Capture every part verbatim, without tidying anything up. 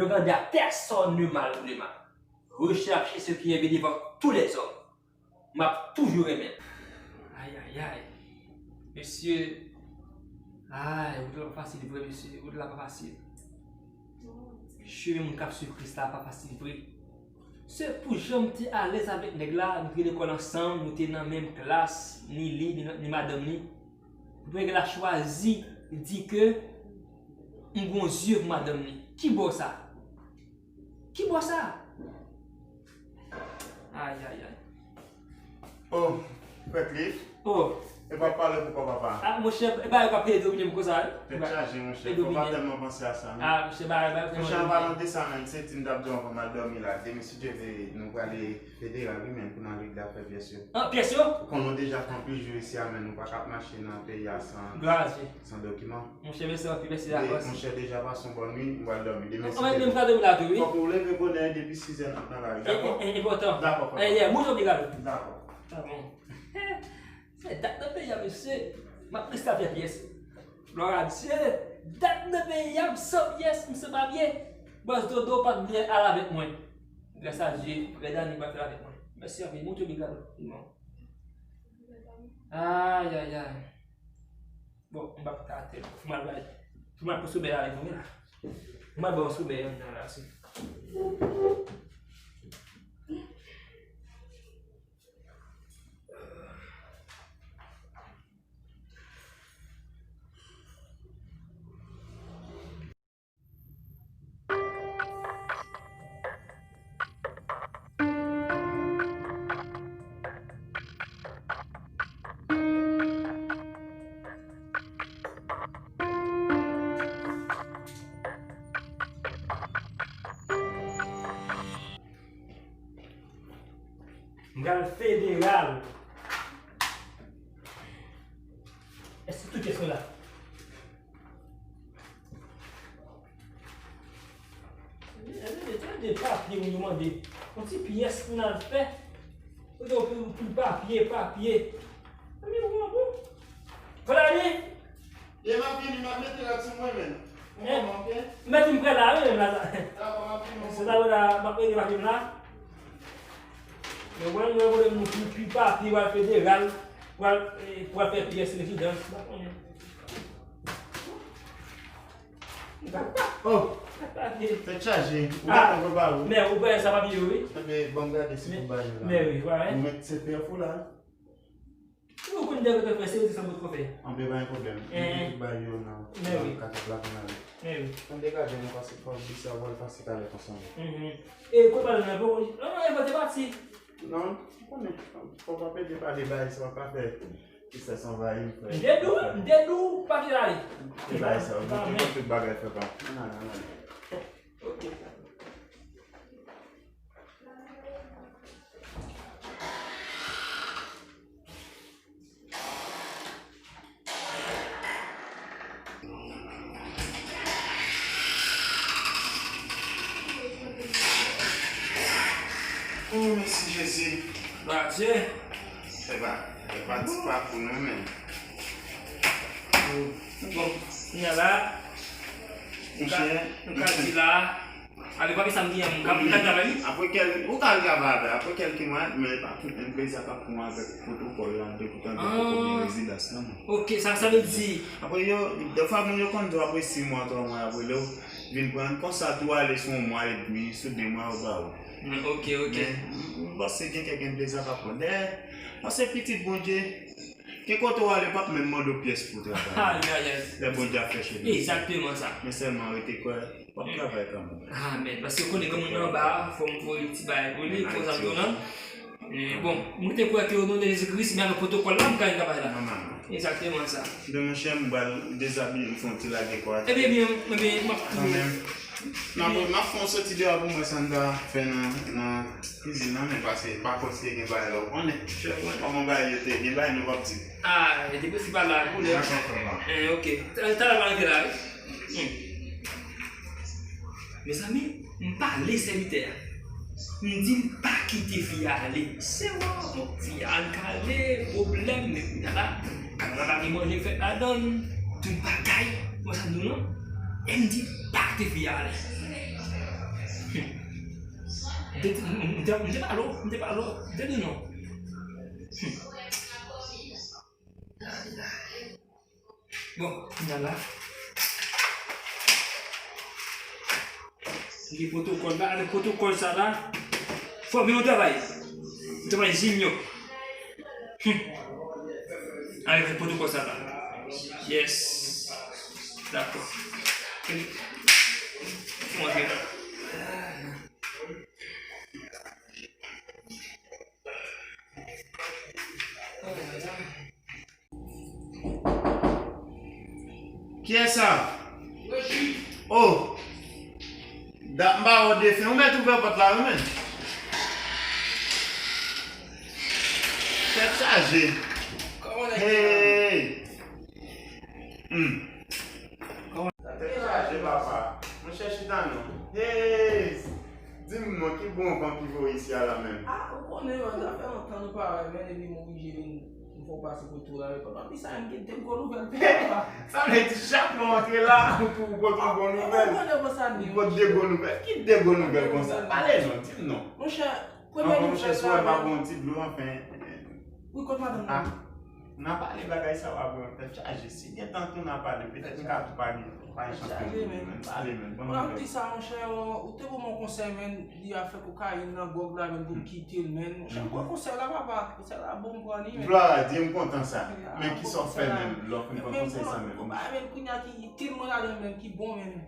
Regarder à personne le mal pour le mal. Recherchez ce qui est bien devant tous les hommes. M ap toujou renmen l. Ay, ay, ay. Mesye. Ay, wout la pa fasil vre, mesye. Wout la pa fasil. Chemen moun k ap swiv Kris la pa fasil vre. Se pou jan m te alèz avèk nèg la, nou te lekòl ansanm, nou te nan menm klas, ni li, ni, ni madanm li. Pou nèg la chwazi di ke m gon zye pou madanm li. Ki bò sa? Ki bò sa? Ay, ay, ay. Oh, frè Cliff. Oh. E pa pale pou kò papa. Ah, monchè, e bagay pa peye domine m konsa, wi. Tèt chaje, monchè. Fò pa tèlman panse a sa, non. Ah, monchè, bagay, bagay. Monchè, an palan de sa, menm, se ti m t ap di w anvan m al dòmi la. Demen, si Dye vle, nou prale federal, wi, menm, pou n al regle afè pyès yo. Ah, pyès yo? Ou konnen w deja fè anpil jou isi a, men nou pa ka ap mache nan peyi a san, san dokiman. Monchè, mèsi anpil, mèsi avans. Monchè, deja pase yon bòn nwit, m pral dòmi. Demen, si Dye vle. Mwen menm, m ka dòmi la tou, wi. Fòk nou leve bonè depi sizè n ap nan lari, dakò? E, e, enpòtan. Dakò, papa. E, yeah, mouton pi rapid. Dakò. Sa bon. Se dat nan peyi a, mesye. M ap rete avèk pyès. Glwa a Dye. Dat nan peyi a, m san pyès, m san papye. Bòs Dodo pa t vle al avèk mwen. Gras a Dye, frè Dani pa t al avèk mwen. Mèsi anpil, mouton pi rapid. Ay, ay, ay. Bon, m pa pou ta atè. Fò m al bay. Fò m al pran somèy la avèk nou la. Fò m al bay yon somèy anndan la, se. M pral federal. Èske tout pyès mwen la? Tande papye moun yo mande. Yon ti pyès pou n al fè. Ou te pou, pou papye, papye. Anmye, ou an bon? Fò l ale. Ye, m ap vini, m ap mete rad sou mwen, men. Ou konprann, oke? Mèt m prè la, wi, menm la. Dakò, m ap vini, se la, la, m ap rele papye m la. Men mwen, mwen, mwen, mwen, pi, pi papye, pral federal, pral, eh, pral fè pyès rezidans, m pa konnen. Oh! Tèt chaje. Ou gentan prepare w? Men ou pran sa papye yo, wi. Enben, ban m gade si tout bagay yo la. Men wi, wè. Ou met se pèf ou la. Ou konn de kote fè, se yo di sa bout kote. Anben, pa gen pwoblèm. Mete tout bagay yo nan, nan katrant la pou n ale. Men wi. Ann degade nou pase fòk di sa, w al pase talè konsa. E kote pale nan bon. Non, non, e kote pati. Non, ou konnen. Fò pa pede pale bagay sa, w ap ka fè. Tristès anvayi m, frè. M te di w, m te di w, pa kite l ale. Kite bagay sa yo, nou te konn tout bagay, frè pa m. Ann ale, ann ale. Ok. Oh, mèsi Jezi. Glwa a Dye. Epa, epa ti pa pou nou menm. Bon, kounye a la, nou ka, nou ka di la, ale pa gen sa m gen, m ka, m ka travay wi. Apre kèl, ou ka al travay avè, apre kèlke mwa, men pa tout, enn plezi a pa pran avèk pwotokòl la, depi w tande poko gen rezidans nan men. Ok, sa, sa vle di. Apre yo, defwa moun yo konn di w apre sis mwa, twa mwa, apre lè w vin pran konsa tou ale sou yon mwa edmi, sou de mwa yo ba ou. Mm, ok, ok. Men, m panse gen kèk enn plezi a pa pran. Dayè, paske pitit Bondye, gen kote w ale, p ap menm mande w pyès pou w travay. Ay, ay, ay. Lè Bondye ap fè chemen. Egzakteman sa. Men sèlman rete kwè, w ap travay kanmenm. Amèn. Paske w konnen gen moun nan anba a, fò m voye ti bagay pou li, pou zanmi yo nan. E, bon, mwen te kwè ke o non de Jezi Kris, men avèk pwotokòl la, m ka travay la. Nòmalman. Egzakteman sa. Donk, monchè, m pral dezabiye m, fè yon ti lage kò atè. Ebyen, byen, ebyen, m ap kanmenm. N ap, m ap fè yon soti deyò pou m wè sa n ta fè nan, nan kizin nan, men pase pa konsiye gen bagay la, ou konnen. Kòman bagay yo te ye, gen bagay nou p ap di. Ah, e depi si pa la, koulè. Dakò, frè pa m. Eh, ok. Talè, talè, m a rete la, wi. Hmm. Mezanmi, m pale sèvitè a. M di l pa kite fi a ale. Se wè, bon, fi a al kale, pwoblèm, men kounye a la, kay la pa gen manje fèt ladan l, tout bagay, wè sa m di w non? E m di l pa kite fi a ale. M te, m te, m te pale w, m te pale w, m te di non. Bon, kounye a la. Gen pwotokòl la, avèk pwotokòl sa la, fò m yon travay. Yon travay zinyon. Hmm. Avèk pwotokòl sa la. Yes. Dakò. Fò m antre la. Kiyès sa? Oh! Dat m pa wè w defen. Ou mèt ouvè pòt la, wi, men. Tèt chaje. Hey! Hmm. Tèt chaje, papa. Monchè, chita non. Hey! Di m non, ki bon van ki voye isi a la menm? Ah, ou konnen, man, sa fè lontan nou pa wè, men epi m oblije vin, m fè w pase pou tou la, men papa, pi sa, m gen de gwo nouvèl pou papa. Sa vle di chak lè w antre la, ou tou ou pote yon gwo nouvèl. Ou konnen konsa n ye, ou pote de gwo nouvèl. Ki de gwo nouvèl konsa? Pale non, di m non. Monchè, premye nouvèl la, monchè, si w wè m pa pran yon ti dlo, anfen. Wi, kot madanm nan? N a pale bagay sa yo apre, tèt chaje. Si gen tan tou n a pale, petèt n ka tou pa gen, pa gen chans pou nou, men pale, men, ban m nouvèl. Ti sa, monchè, ou te ban m yon konsèy, men, li afè kokayin nan, gwòg la, men, pou m kite l, men. Monchè, m pran konsèy la, papa. Konsèy la bon, m pran li, men. Gloire à Dieu, m kontan sa. Men kisa w fè menm, lè w fin pran konsèy sa menm? Men, men, kounye a ki itil mwen ladan, men, ki bon, men.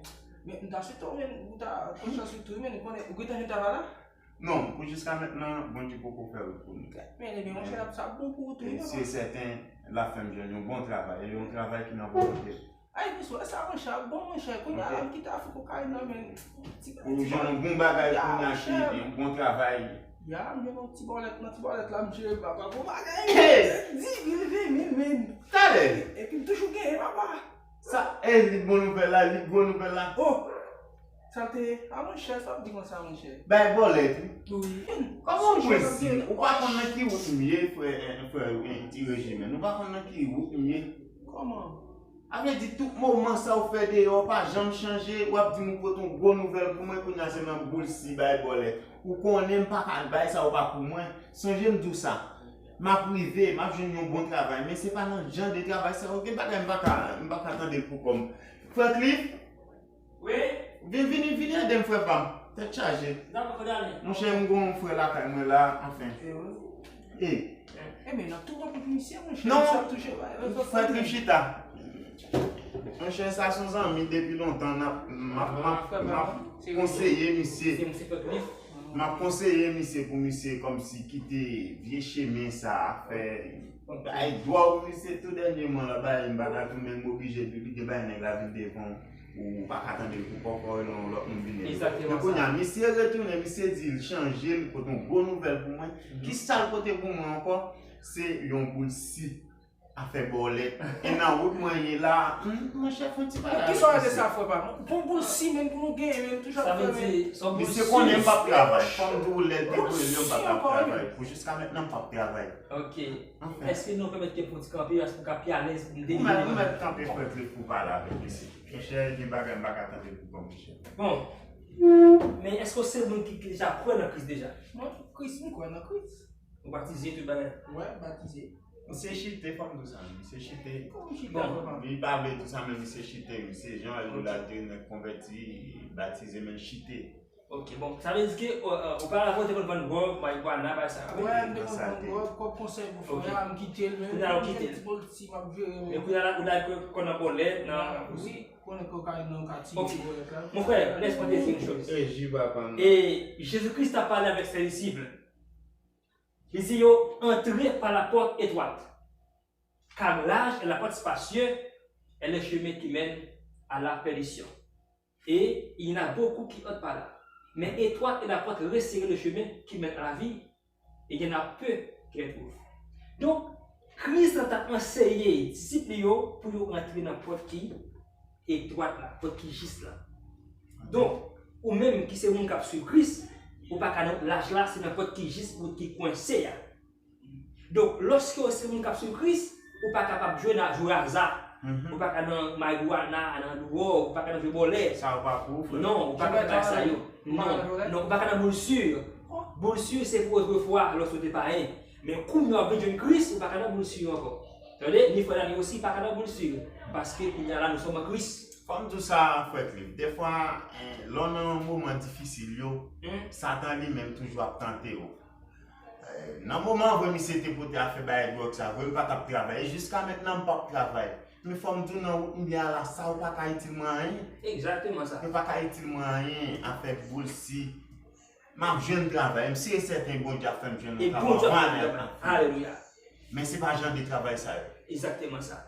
Men, m ta swete w, men, ou ta pran chans ou tou, men, ou konnen, ou gentan jwenn travay la? Non, pou jiska mentnan, Bondye poko fè wout pou nou. Men, ebyen, monchè, sa ap bon pou ou tou, wi, papa. Se sèten, l ap fè m jwenn yon bon travay, e yon travay ki nan volonte l. Ay, misye, sa, monchè, ap bon, monchè. Kounye a la, m kite afè kokayin nan, men. Ou jwenn yon bon bagay kounye a ki yon bon travay. Ya, m jwenn yon ti bòlèt, nan ti bòlèt la, m jere, papa, bon bagay. Hey! Dis mil, ven mil, men. Talè! Epi m toujou genyen, papa. Sa, e, li bon nouvèl la, li gwo nouvèl la. Oh! Sa te, a monchè, sa w ap di konsa, monchè? Bay bòlèt, wi. Wi. Kòman w pran si? Ou pa konn nan ki wout m ye, frè, frè, ti Rejimen. Ou pa konn nan ki wout m ye. Kòman? A vle di, tout moman sa w fè deyò, w pa janm chanje, w ap di m ou pote yon gwo nouvèl pou mwen, kounye a se nan boul si bay bòlèt. Ou konnen m pa ka bay sa, ou pa pou mwen. Sonje m di w sa. M ap rive, m ap jwenn yon bon travay, men se pa nan jan de travay sa yo. Gen bagay m pa ka, m pa ka tande l pou kò m. Frè Cliff? Wi? Vin, vini, vini ede m, frè pa m. Tèt chaje. Dakò, frè Dani. Monchè, m gon yon frè lakay mwen la, anfen. E wi. E. E, men, nan tou wòp misye, monchè, non, sa touche, frè Cliff chita. Monchè, sa se yon zanmi depi lontan, n ap, m ap, m ap, m ap konseye misye. Se, se frè Cliff. M ap konseye misye pou misye kòmsi kite vye chemen sa a, fè bay dwòg, misye tou dènyèman la, bay m pa ka tounen, m oblije di li te bay nèg la vin devan w, ou pa ka tande l pou kòkòy non, lòt moun vini. Egzakteman sa. Men kounye a, misye retounen, misye di l chanje, l pote yon gwo nouvèl pou mwen. Kisa l pote pou mwen ankò? Se yon boul si. Afè bòlèt. E nan wout mwen ye la, hmm, monchè, fè yon ti pale avèk misye. Kisa w rele sa, frè pa m? Bon boul si, men pou nou genyen, men nou toujou ap fè, men. Misye konnen m p ap travay. Fò m di w lè l te premye m pa t ap travay. Pou jiska mentnan m p ap travay. Ok. Anfen. Èske nou pèmèt ke pou ti kanpe, èske nou ka pi alèz pou nou delivre? Ou mèt, ou mèt kanpe frè Cliff pou pale avèk misye. Monchè, gen bagay m pa ka tande pou kò m, monchè. Bon. Men èske w se moun ki, ki deja kwè nan Kris deja? Mwen, Kris, m kwè nan Kris. Ou batize, tout bagay? Wi, batize. Misye chite, fò m di w sa, misye chite. Kòman chite? Bon, li pa vle di sa, men misye chite, wi. Se jan Eldo la te nèk konvèti, batize, men l chite. Ok, bon, sa vle di ke, euh, euh, oparavan ou te konn vann dwòg, marijuana, bagay sa yo, wi? Wi, m te konn vann dwòg, kòb konsèy pou frè a, m kite l, men kounye a ou kite l. Ti bòl si m ap jere, men. Men kounye a la, ou la kwè nan bòlèt, nan... Wi, konnen kokayin nan ka tire bòlèt la. Mon frè, laisse-moi te dire une chose. E Jezi pa pa m. Et Jésus-Christ a parlé avec ses disciples. Li di yo, entrez par la porte étroite, car large est la porte, spacieux est le chemin qui mène à la perdition. Et il y en a beaucoup qui entrent par là. Mais étroite est la porte, resserré le chemin qui mène à la vie, et il y en a peu qui la trouvent. Donk, Kris la t ap anseye disip li yo pou yo rantre nan pòt ki etwat la, pòt ki jis la. Donk, ou menm ki se moun k ap swiv Kris, ou pa ka nan laj la, se nan pòt ki jis, pòt ki kwense a. Donk, lòske w se moun k ap swiv Kris, ou pa kapab jwe nan, jwe aza. Ou pa ka nan marijuana, nan dwòg, ou pa ka nan jwe bòlèt. Sa yo pa pou ou, frè. Non, ou pa ka nan bagay sa yo. Non, non, ou pa ka nan boul si. Boul si se pou otrefwa, lòske w te payen. Men kounye a w ap vin jwenn Kris, ou pa ka nan boul si ankò. Tande, ni frè Dani osi pa ka nan boul si. Paske kounye a la, nou sòm an Kris. Fò m di w sa, frè Cliff. Dèfwa, eh, lè w nan moman difisil yo, Satan li menm toujou ap tante w. Eh, nan moman vre, misye te pote afè bay dwòg sa, vre, m pa t ap travay. E jiska mentnan, m p ap travay. Men fò m di w, nan wout m ye a la, sa yo pa ka itil mwen anyen. Egzakteman sa. Yo pa ka itil mwen anyen, afè boul si. M ap jwenn travay, m si e sèten Bondye ap fè m jwenn yon travay. Alelouya. Men se pa jan de travay sa yo. Egzakteman sa.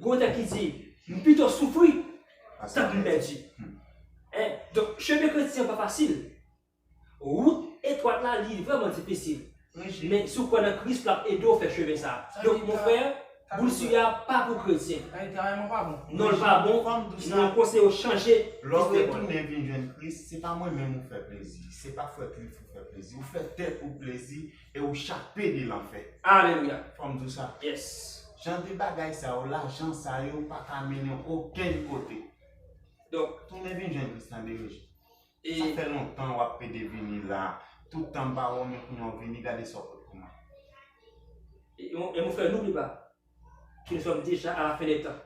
Gon tèks ki di, m pito soufri, tank m pèdi. Hein? Donk, chemen kretyen an pa fasil. Wout etwat la, li vrèman difisil. Men si w kwè nan Kris, l ap ede w fè chemen sa a. Donk, mon frè, boul si a pa pou kretyen. Non, l pa bon. Mwen konseye w chanje. Lè w retounen vin jwenn Kris, se pa mwen menm ou fè plezi. Se pa frè Cliff ou fè plezi. Ou fè tèt ou plezi e ou chape de lanfè. Alelouya. Fò m di w sa. Yes. Jan de bagay sa yo, lajan sa yo pa ka mennen w okenn kote. Donk, tounen vin jwenn Kris, tande, Regi. Sa fè lontan w ap pede vini la. Tout tan m pa wè w, men kounye a w vini, gade sa w pot pou mwen. E, e mon frè, n'oublie pas que nous sommes déjà à la fin des temps.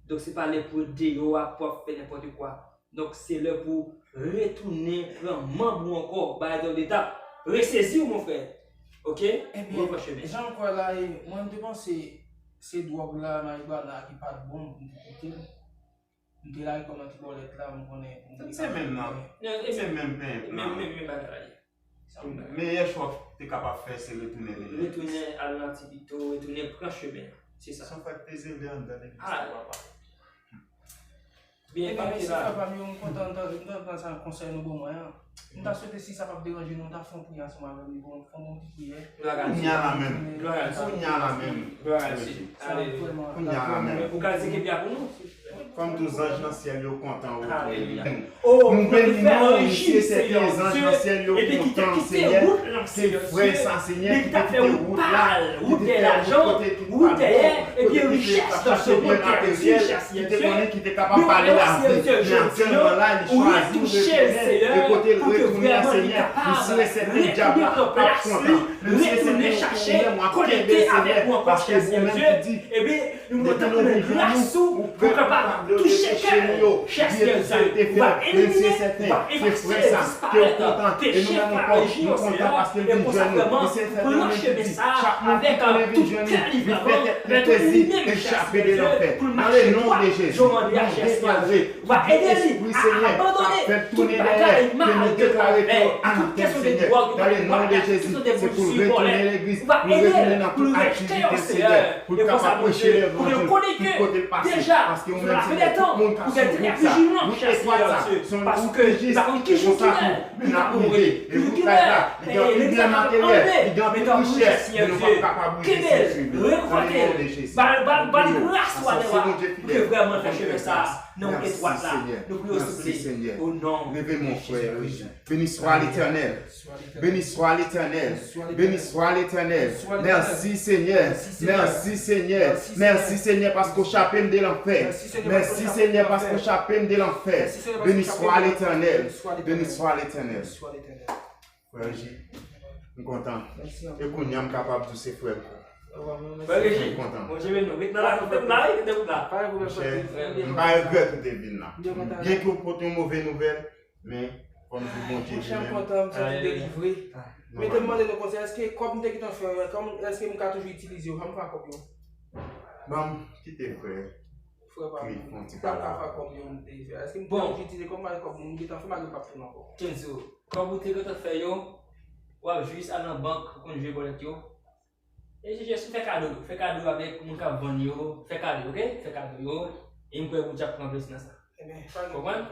Donk, se pa lè pou w deyò a, pou w ap fè nenpòt kwa. Donk, se lè pou w retounen pran manb ou ankò, bay de letap. Resezi w, mon frè. Oke? Ebyen, jan m kwè la, e, mwen, m te panse se dwòg la, marigwana ki pa t bon, m te kite l. M te lage kò m nan ti bòlèt la, m konnen pou m te kapab. Se menm nan. Se menm penyen plan. Menm, menm, menm bagay la ye. Meyè chwa w te kapab fè, se retounen Leyans. Retounen al nan ti pito, retounen pran chemen an. Se sa. Sa fè peze vè anndan legliz la, papa. Ebyen, mèsi, papa m yo, m kontan, m kontan, m kontan sa konsèy nou ban mwen an. M ta swete si sa p ap deranje nou, nou ta fè yon priyè ansanm avè m, bon, fè yon ti priyè. Kounye a la menm. Kounye a la menm. Kounye a la menm. Ou ka di ke byen pou nou. Kòm tout zanj nan syèl yo kontan ou. Alelouya. M beni non, mesye, se ke zanj nan syèl yo kontan, Senyè, ke frè sa, Senyè, ki te kite wout la, ki te fè wout kote ki pa bon, kote ki te chache byen materyèl, ki te konnen ki te kapab pale lavi, men aktyèlman la, li chwazi retounen, e kote l retounen an, Senyè, li si e sèten dyab la p ap kontan. Men si e sèten ou menm w ap kenbe, Senyè, paske ou menm ki di, depi nou vin jwenn ou, ou prè pou padone peche nou yo, bliye tout sa l te fè. Men si e sèten, se frè sa, ke w kontan, e nou menm ankò, nou kontan paske l vin jwenn nou. Men si e sèten, ou menm ki di, chak moun ki tounen vin jwenn ou, li fè tèt li plezi, e l chape de lanfè. Nan le non de Jezi, nou deklare, tout espri, Senyè, k ap fè l tounen dèyè, ke nou deklare ke yo anatèm, Senyè. Nan le non de Jezi, se pou l retounen legliz, pou l retounen nan tout aktivite, Senyè, pou l kapab preche levanjil tout kote l pase, paske ou menm, Senyè, tout moun k ap sou wout sa, wout etwat sa, se yon wout ki jis, se konsa tou, n ap rive, e wout la, li gen anpil byen materyèl, li gen anpil richès, men nou p ap kapab rive si n suiv li. Nan le non de Jezi, nou priye w, paske se Bondye fidèl, ou konn fè gras. Nan wout etwat la. Nou priye w, souple. O non de Jezi. Béni soit l'Éternel. Béni soit l'Éternel. Béni soit l'Éternel. Merci Seigneur. Merci Seigneur. Merci Seigneur paske w chape m de lanfè. Merci Seigneur paske w chape m de lanfè. Béni soit l'Éternel. Béni soit l'Éternel. Frè Reji, m kontan. E kounye a m kapab di w se frè m. Frè Reji, m kontan. Monchè, m pa regrèt ou te vin la. Byenke w pote yon move nouvèl, men fò m di Bondye li menm. Monchè, m kontan, m santi delivre. Men te m mande nou konsèy, èske kòb m te gentan fè yo, èske m ka toujou itilize yo? Jan m fè ak kòb yo? Ban m kite frè Cliff fè yon ti pale. Èske m ka toujou itilize kòb m, kòb m gentan fè, malgre m p ap fè l ankò? Kenzo, kòb ou te gentan fè yo, w ap jis al nan bank, ou konn jwe bòlèt yo. E jis ou fè kado yo. Fè kado yo avèk moun k ap vann yo. Fè kado yo, oke? Fè kado yo. E m kwè Bondye ap pran plezi nan sa. Konprann?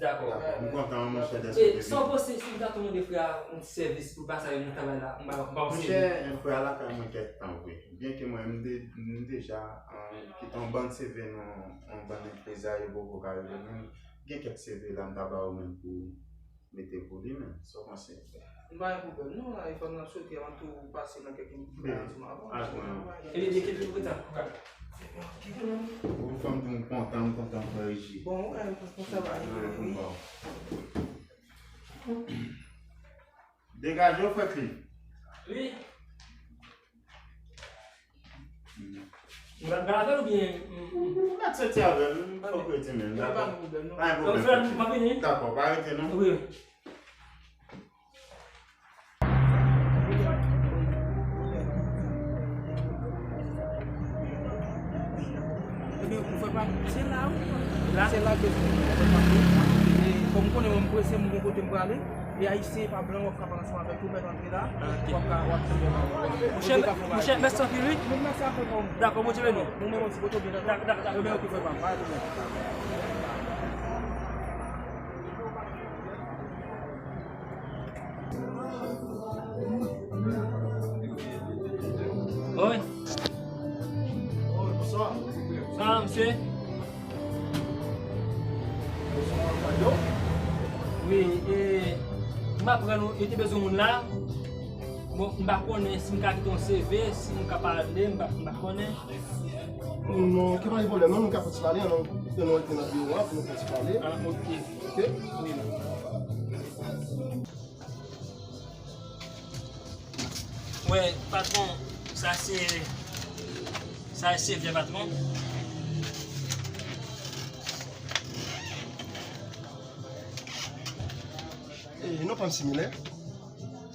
Dakò. M kontan, monchè, dèske w te vini. E san w panse, si m ta tou mande frè a yon ti sèvis pou l pase avè m nan travay la, m ba, m ba w sèvis. Monchè, frè a lakay mwen kèk tan vre. Byenke mwen, m de-, m deja, eh, kite yon bann C V nan yon bann enplezaryo poko ka rele menm. Gen kèk C V la m ta ba w menm pou mete pou li menm. Sa w panse? M pa gen pwoblèm non, la, e fò n ap swete ann tou pase nan kèk bagay ansanm avan. Ebyen, gen kèk pwoblèm. Ou fè m di m kontan, m kontan frè Reji. Bon, wè, konsa va rive, wi. Bon. De Gade yo, frè Cliff. Wi. M ap gade avè l oubyen m, m, m ap soti avè l, m fòk rete menm, dakò? Pa gen pwoblèm, frè Cliff. Dakò, pa rete non. Wi, wi. Ebyen, ou fè pa, se la, wi. La? Se la ke, e, kòm ou konnen mwen, m prese, m gon kote m prale. E ayisyen pa blan, w ap ka pale ansanm avèk ou, mèt antre la. Ok. W ap ka, w ap ka. Monchè, monchè, mèsi anpil, wi. Mèsi anpil, frè. Dakò, Bondye beni w. Nou menm osi, poto byen. Dakò, dakò, dakò. Ebyen, ok, frè pa m. Pa gen pwoblèm. Wi. Bonswa. Sa va, mesye? Wi, e, m aprann ou, yo te bezwen moun la. Bon, m pa konnen si m ka kite yon C V, si m ka pale, m pa, m pa konnen. Non, ki pa gen pwoblèm, non, nou ka fè ti pale, non, nou antre nan biwo a pou nou fè ti pale. Ah, ok. Ok? Wi. Wè, patwon, sa se, sa se vye patwon. E, non pa m similè.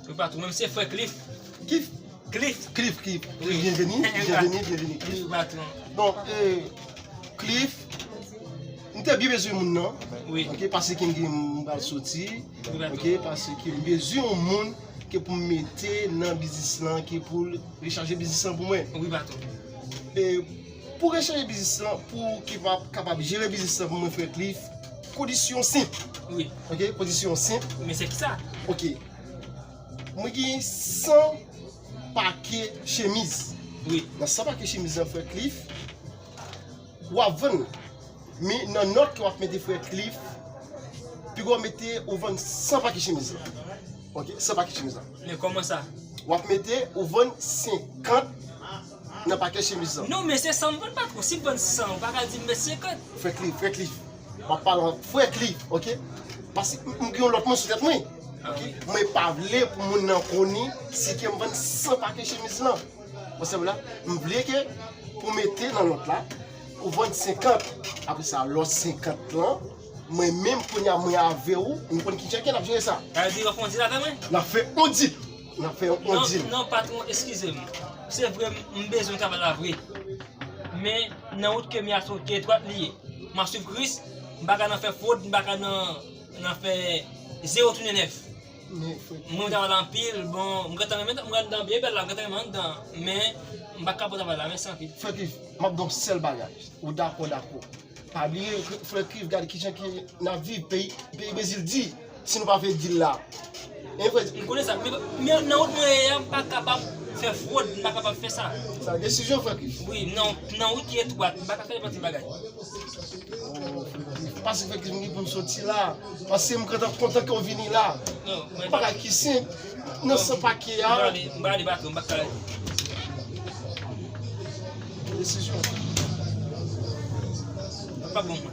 Wi, patwon, men m se frè Cliff. Cliff? Cliff. Cliff, Cliff. Wi. Byenveni, byenveni, byenveni, Cliff. Wi, patwon. Bon, e, Cliff, m te byen bezwen moun nan. Wi. Ok, paske m gen, m pral soti. Wi, patwon. Ok, paske m bezwen yon moun ke pou m mete nan biznis lan, ke pou l rechaje biznis lan pou mwen. Wi, patwon. E pou rechaje biznis lan, pou ki pa kapab jere biznis lan pou mwen, frè Cliff, kondisyon senp. Wi. Ok, kondisyon senp. Men se ki sa? Ok. Mwen gen san pake chemiz. Wi. Nan san pake chemiz lan, frè Cliff, w ap vann. Men nan nòt ke w ap mete, frè Cliff, piga w mete ou vann san pake chemiz lan. Ok, san pake chemiz lan. Men kòman sa? W ap mete ou vann senkant nan pake chemiz lan. Non, men se san m vann, patwon. Si m vann san, ou pa ka di m met senkant. Frè Cliff, frè Cliff. M ap pale an frè Cliff, ok? Paske m, m gen yon lòt moun sou tèt mwen. Ok? Mwen pa vle pou moun nan konnen si ke m vann san pake chemiz lan. Ou konprann la? M vle ke pou mete nan lòt la, ou vann senkant. Apre sa, lòt senkant lan, mwen menm, kounye a, mwen avè w, nou konn ki jan ke n ap jere sa. Sa vle di w ap fè yon dil avè mwen? N ap fè yon dil. N ap fè yon dil. Non, non, patwon, eskize m. Se vre, m, m bezwen travay la vre. Men, nan wout ke m ye a, se wout ki etwat li ye. M ap swiv Kris, m pa ka nan fè fwod, m pa ka nan, nan fè zewo tounen nèf. Men, frè. Mwen, m travay la anpil, bon, m gentan renmen, m gentan byen bèl la, m gentan renmen anndan, men m pa ka pran travay la, mèsi anpil. Frè Cliff, m ap di w yon sèl bagay. Ou dakò, dakò. Pa bliye, frè Cliff, gade kijan ke n ap viv, peyi, peyi Brezil di, si nou pa fè dil la. E frè. M konnen sa, men, men nan wout mwen ye a, m pa kapab fè fwod, m pa kapab fè sa. Sa desizyon, frè Cliff. Wi, nan, nan wout ki etwat, m pa ka fè nenpòt ki bagay. Oh, frè Cliff, paske frè Cliff, m gen pou m soti la. Paske m kontan, kontan ke w vini la. Non, mwen. Bagay ki senp, nan san pake a. M prale, m prale, patwon, m pa ka. Desizyon. Pa bon, mwen.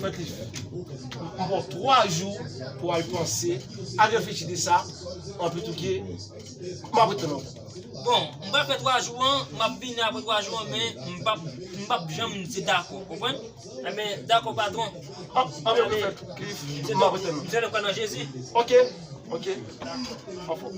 Frè Cliff, m ba w twa jou pou w al panse, al reflechi de sa, anplis tou ke, m ap ret tann ou. Bon, m pral fè twa jou an, m ap vini apre twa jou an, men m p ap, m p ap janm di dakò, konprann? Enben, dakò, patwon. Ap, ap, ap, ap, m ap ret tann ou. M swete w kwè nan Jezi. Ok, ok. Anfòm.